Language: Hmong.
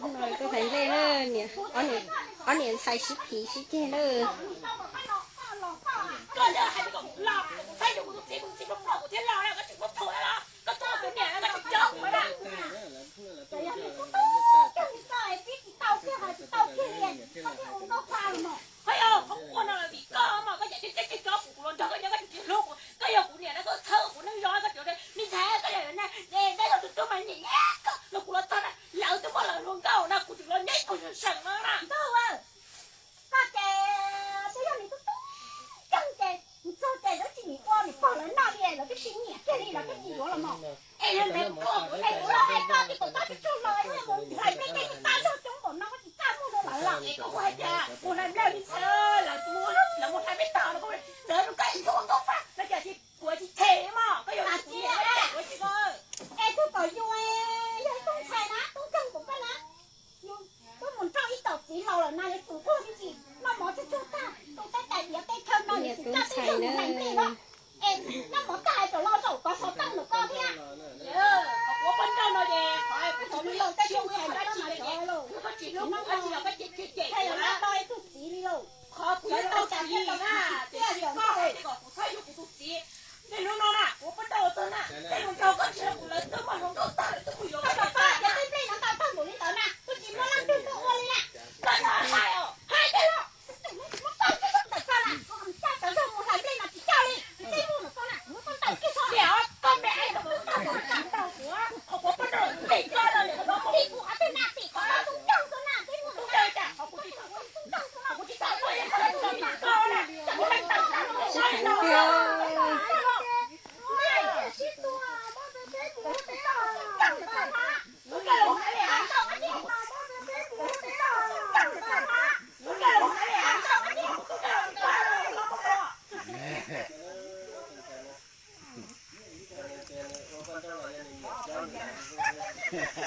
Koj hais nplej na, ob niam ntxhais sib phim sib ceg na. Qhov yog nws tub tub coj nws tau kiag hais tsis tau kiag li, koj thiaj ua nkauj fa los mas. Qhov yog qhov ua no vim koj mas koj cem cem cov kuv, kuv los nrog koj nyob koj tsis hlub kuv, koj yog kuv niam na koj txhawb kuv neej zoo koj tseem li ntxhais koj yog na, dab laug tus tub mas nyiam nyiam koj los kuv los txog na lawv twb muaj lawv hluas nkauj na kuv tseem los nyob ib tug seem seem no na. Koj ces twb yog nws tub tub coj ces nws txog ces lawv tsis nyiam ua nws pog lawv noj li lawv twb tsis nyiam kiag li lawv twb tsis yuav los mas. Es yog ntawd koj kuv hais kuv los hais koj tib kom koj tsis tsuag los mus hlais nplej tej tsis pab zog coob npaum no koj tsis txaj muag rau lawv los es koj kuv hais tias mus hlais nplej li ntxhais lawv mus, lawv mus hlais peb tog no koj txawm rau koj ib tug ua nkauj faj no cas tsis puav tsis them mog koj yuav ua tsis ko. Es tug kom yus yog ib tug ntxhais na tub nkeeg npaum koj na, yus twb mus nrauj ib tom txiv laus lawm na yuav tsum tuag me ntsis noj mov tsuag tsuag tag tus tab tais diav tej chaw no yuav tsum coj tej zog mus hlais nplej no. Es noj mov tag hais kom los zaum kov xov tooj ntawm koj thiab. Qhov kuv ua poj nrauj no ces qhov kuv tsis laus tej tub ntxhais no mas cov laus, tsis noj mov, tsis yog koj cem cem cem, tsis yog no ib tug txiv li lauj. Qhov kuv yuav tau txiv na, tiam sis koj hais tias kom kuv txhob yuav kuv tus txiv. Niaj hnub no na kuv ua poj nrauj txog na, tej hluas nraug koj tsis yog kuv lawv twb muaj hluas nkauj tag lawm twb mus yuav koj cov tag. Yog tej nplej no ntau tag npaum li ntawd na, twb tsis muaj leej twg tuaj ua li na. Koj txhob hais os, hais tiag los muab koj coj ntawm koj na, koj coj cov zog mus hlais nplej no tsis coj li, tej muag ntawm koj na, muab koj ntaus kiag txhob. Niam, koj me aib ntawm koj ntau kuv, qhov kuv ua poj nrauj tim koj no, tim kuv qhov twg na, tim koj tus ncoog xwb na, tej muag ntawm koj na, qhov kuv tsis txhob tuaj, qhov kuv tsis txhob tuaj, yog koj tsis txhob tim koj na, koj muab leej twg na, muab saib no.